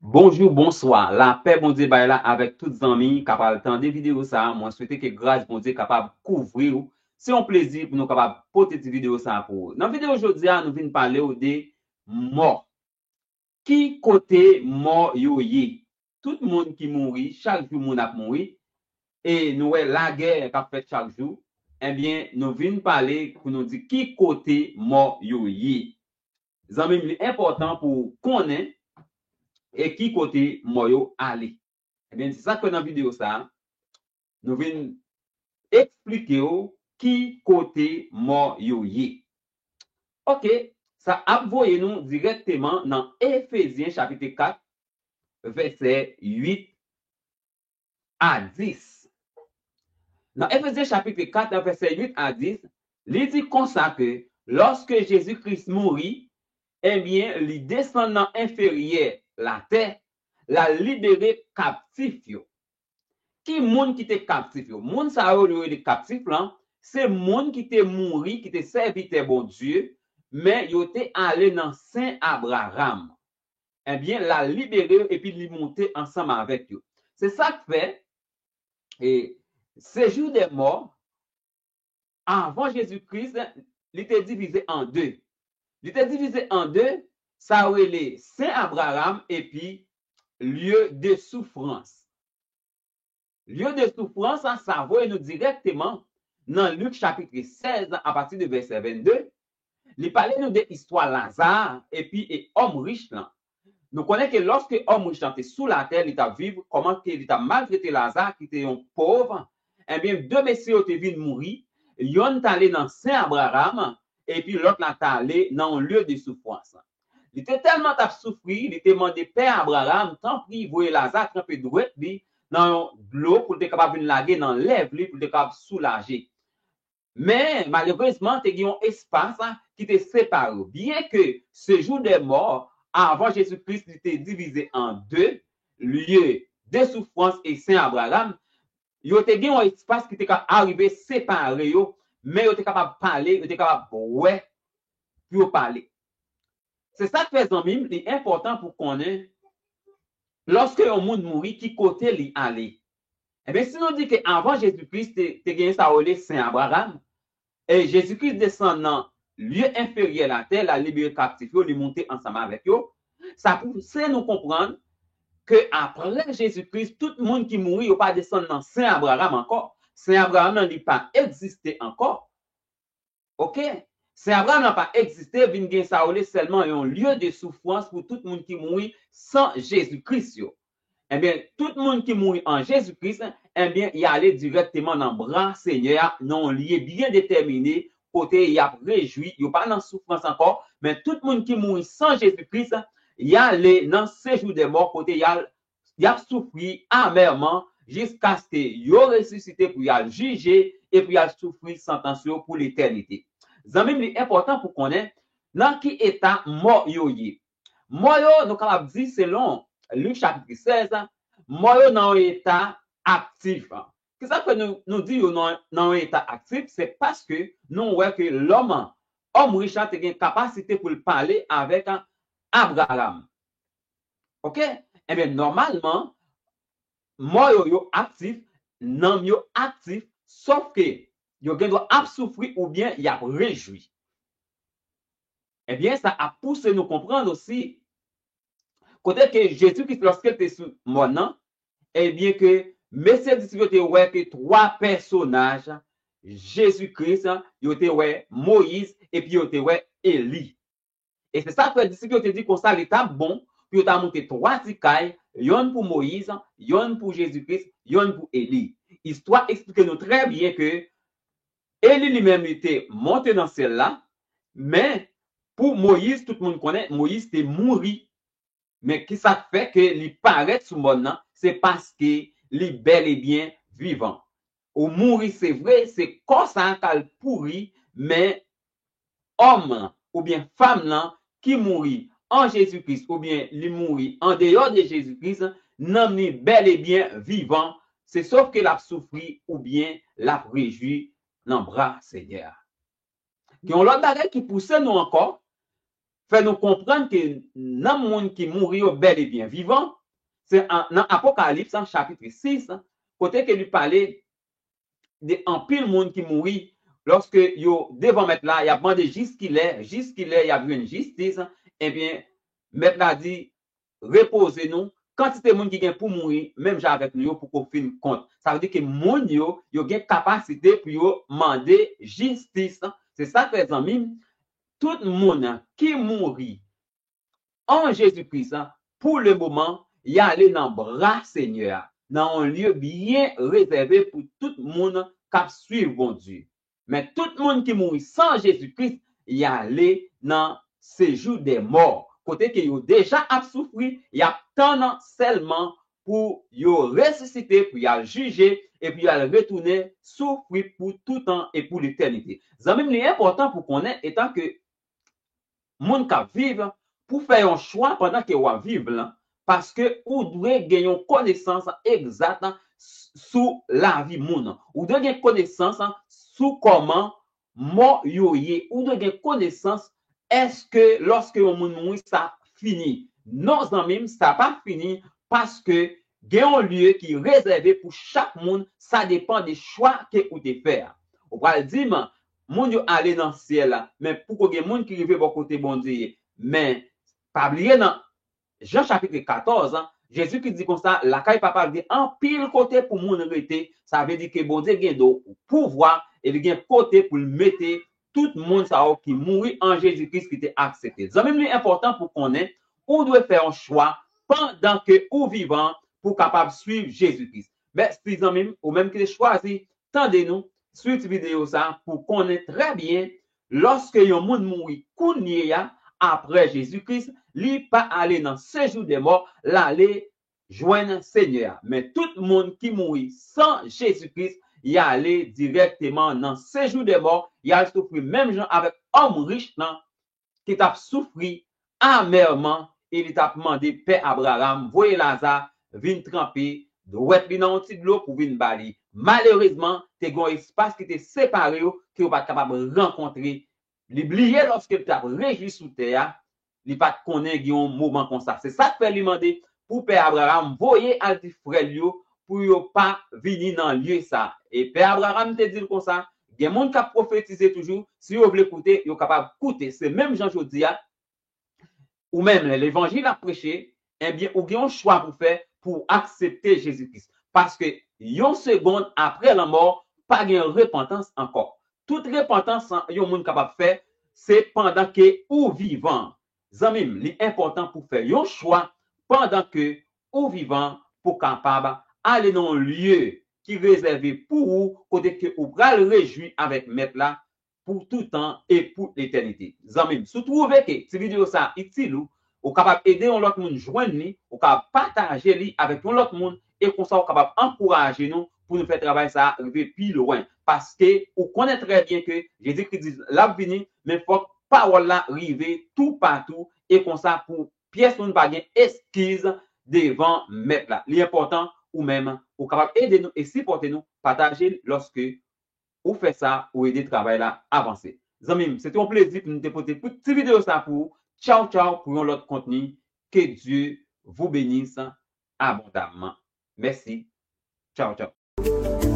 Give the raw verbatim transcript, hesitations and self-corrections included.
Bonjou, bonswa. Lapè Bondye bay la avèk tout zanmi k ap al tande videyo sa a. Mwen swete ke gras Bondye kapab kouvri w. Se yon plezi pou nou kapab pote ti videyo sa a pou ou. Nan videyo jodi a, nou vin pale w de mò. Ki kote mò yo ye? Tout moun ki mouri, chak jou moun ap mouri, e nou wè lagè k ap fèt chak jou, ebyen, nou vin pale pou nou di ki kote mò yo ye. Zanmi m, li enpòtan pou w konnen e ki kote mò yo ale. Ebyen, se sa k fè nan videyo sa a, nou vin eksplike w ki kote mò yo ye. Ok, sa ap voye nou dirèkteman nan Efezyen chapit kat, vèsè uit a dis. Nan Efezyen chapit kat, nan vèsè uit a dis, li di konsa ke lòske Jezi Kris mouri, ebyen, li desann nan enferyè latè, l al libere kaptif yo. Ki moun ki te kaptif yo? Moun sa yo, yo rele kaptif lan, se moun ki te mouri, ki te sèvitè Bondye, men yo te ale nan sen Abraram. Ebyen, l al libere yo epi li moute ansanm avèk yo. Se sa k fè, e, sejou dè mò, avan Jezi Kris, li te divize an de. Li te divize an de, sa yo rele sen Abraram epi lye de soufrans. Lye de soufrans, sa voye nou dirèkteman nan Lik chapit sèz, apati de vèsè vennde. Li pale nou de istwa Laza epi e òm rich lan. Nou konnen ke lòske òm rich lan te sou latè, li t ap viv, kòman ke li t ap maltrete Laza, ki te yon pòv, ebyen, de mesye yo te vin mouri, yonn t ale nan sen Abraram, epi lòt la t ale nan yon lye de soufrans. Li te tèlman t ap soufri, li te mande pè Abraram, tanpri, voye Laza tranpe dwèt li nan yon dlo pou l te kapab vin lage nan lèv li, pou l te kapab soulaje. Men, malerezman, te gen yon espas ki te separe yo. Byenke sejou dè mò, avan Jezi Kris, li te divize an de, lye de soufrans e sen Abraram, yo te gen yon espas ki te ka arive separe yo, men yo te kapab pale, yo te kapab wè pou yo pale. Se sa k fè, zanmi m, li enpòtan pou konnen, lòske yon moun mouri, ki kote li ale. Ebyen, si nou di ke avan Jezi Kris te, te gen sa yo rele sen Abraram, e Jezi Kris desann nan lye enferyè latè, l al libere kaptif yo, li moute ansanm avèk yo, sa pouse nou konprann ke apre Jezi Kris, tout moun ki mouri, yo pa desann nan sen Abraram ankò. Sen Abraram nan, li pa egziste ankò. Ok? Sen Abraram nan pa egziste, vin gen sa yo rele sèlman yon lye de soufrans pou tout moun ki mouri san Jezi Kris yo. Ebyen, tout moun ki mouri an Jezi Kris, ebyen, y ale dirèkteman nan bra Senyè a, nan yon lye byen detèmine, kote y ap rejwi, yo pa nan soufrans ankò, men tout moun ki mouri san Jezi Kris, y ale nan sejou dè mò, kote y al, y ap soufri amèman jiskaske yo resisite pou y al jije e pou y al soufri santans yo pou letènite. Zanmi m, li enpòtan pou konnen nan ki eta mò yo ye. Mò yo, nou kapab di selon Lik chapit sèz, mò yo nan yon eta aktif. Kisa k fè nou, nou di yo nan, nan yon eta aktif? Se paske nou wè ke lòm, òm rich la te gen kapasite pou l pale avèk Abraram. Ok? Ebyen, nòmalman, mò yo, yo aktif, nanm yo aktif, sòf ke yo gen dwa ap soufri oubyen y ap rejwi. Ebyen, sa ap pouse nou konprann osi, kote ke Jezi Kris, lòske l te sou mòn nan, ebyen, ke mesye disip yo te wè ke twa pèsonaj Jezi Kris, yo te wè Moyiz, epi yo te wè Eli. E se sa k fè disip yo te di konsa, li t ap bon pou yo ta monte twa ti kay, yonn pou Moyiz, yonn pou Jezi Kris, yonn pou Eli. Istwa eksplike nou trè byen ke Eli li menm li te monte nan syèl la, men pou Moyiz, tout moun konnen, Moyiz te mouri. Men kisa k fè ke li parèt sou mòn nan? Se paske li bèl e byen vivan. Ou mouri, se vre, se kò sa a k al pouri, men òm lan oubyen fanm lan ki mouri an Jezi Kris oubyen li mouri andeyò de Jezi Kris, nanm li bèl e byen vivan, se sòf ke l ap soufri oubyen l ap rejwi nan bra Senyè a. Gen yon lòt bagay ki pouse nou ankò fè nou konprann ke nanm moun ki mouri yo bèl e byen vivan. Se an- nan Apokalips, an, chapit sis, kote ke li pale de anpil moun ki mouri, lòske yo devan Mèt la, y ap mande jiskilè, jiskilè y ap jwenn jistis, ebyen, Mèt la di, repoze nou, kantite moun ki gen pou mouri, menm jan avèk nou yo, poko fin kont. Sa vle di ke moun yo, yo gen kapasite pou yo mande jistis. Se sa k fè, zanmi m, tout moun ki mouri an Jezi Kris, pou le moman, y ale nan bra Senyè a, nan yon lye byen rezève pou tout moun k ap swiv Bondye. Men tout moun ki mouri san Jezi Kris, y ale nan sejou dè mò, kote ke yo deja ap soufri, y ap tann sèlman pou yo resisite, pou y al jije, epi y al retounen soufri pou toutan e pou letènite. Zanmi m, li enpòtan pou konnen, etan ke moun k ap viv, pou fè yon chwa pandan ke w ap viv lan, paske ou dwe gen yon konesans egzat sou lavi moun. Ou dwe gen konesans sou kòman mò yo ye. Ou dwe gen konesans, èske lòske yon moun mouri, sa fini? Non, zanmi m, sa pa fini, paske gen yon lye ki rezève pou chak moun, sa depann de chwa ke ou te fè a. Ou pral di m, moun yo ale nan syèl la, men poko gen moun ki rive bò kote Bondye ye. Men, pa bliye nan Jan chapit katòz, an, Jezi ki di konsa, lakay Papa l gen anpil kote pou moun rete. Sa vle di ke Bondye gen do pouvwa e li gen kote pou l mete tout moun sa yo ki mouri an Jezi Kris ki te aksepte. Zanmi m, li enpòtan pou konnen ou dwe fè yon chwa pandan ke ou vivan pou kapab swiv Jezi Kris. Mèsi zanmi m, ou menm ki te chwazi tande nou, swiv ti videyo sa pou konnen trè byen, lòske yon moun mouri kounye a, apre Jezi Kris, li pa ale nan sejou dè mò, l ale jwenn Senyè a. Men tout moun ki mouri san Jezi Kris, y ale dirèkteman nan sejou dè mò, y al soufri menm jan avèk òm rich lan ki t ap soufri amèman e li t ap mande pè Abraram voye Laza vin tranpe dwèt li nan yon ti dlo pou vin ba li. Malerezman, te gen yon espas ki te separe yo ke yo pa t kapab rankontre. Li bliye lòske l t ap rejwi sou tè a, li pa t konnen gen yon moman konsa. Se sa k fè li mande pou pè Abraram voye al di frè l yo pou yo pa vini nan lye sa. E pè Abraram te di l konsa, gen moun k ap pwofetize toujou, si yo vle koute, yo kapab koute. Se menm jan jodi a, ou menm, lè levanjil ap preche, ebyen, ou gen yon chwa pou fè pou aksepte Jezi Kris. Paske yon segonn apre lanmò, pa gen repantans ankò. Tout repantans yon moun kapab fè, se pandan ke ou vivan. Zanmi m, li enpòtan pou fè yon chwa pandan ke ou vivan pou kapab ale nan yon lye ki rezève pou ou, kote ke ou pral rejwi avèk Mèt la pou toutan e pou letènite. Zanmi m, si w twouve ke ti videyo sa a itil ou, ou kapab ede yon lòt moun jwenn li, ou kapab pataje li avèk yon lòt moun, e konsa ou kapab ankouraje nou pou nou fè travay sa a rive pi lwen. Paske ou konnen trè byen ke Jezi Kris di l ap vini, men fòk pawòl la rive toupatou, e konsa pou pyès moun pa gen eskiz devan Mèt la. Li enpòtan ou menm, ou kapab ede nou e sipòte nou, pataje l lòske ou fè sa, ou ede travay la avanse. Zanmi m, se te yon plezi pou m te pote pou ti videyo sa pou ou. Tchaw, tchaw, pou yon lòt kontni. Que Dieu vous bénisse abondamment. Mèsi. Tchaw, tchaw.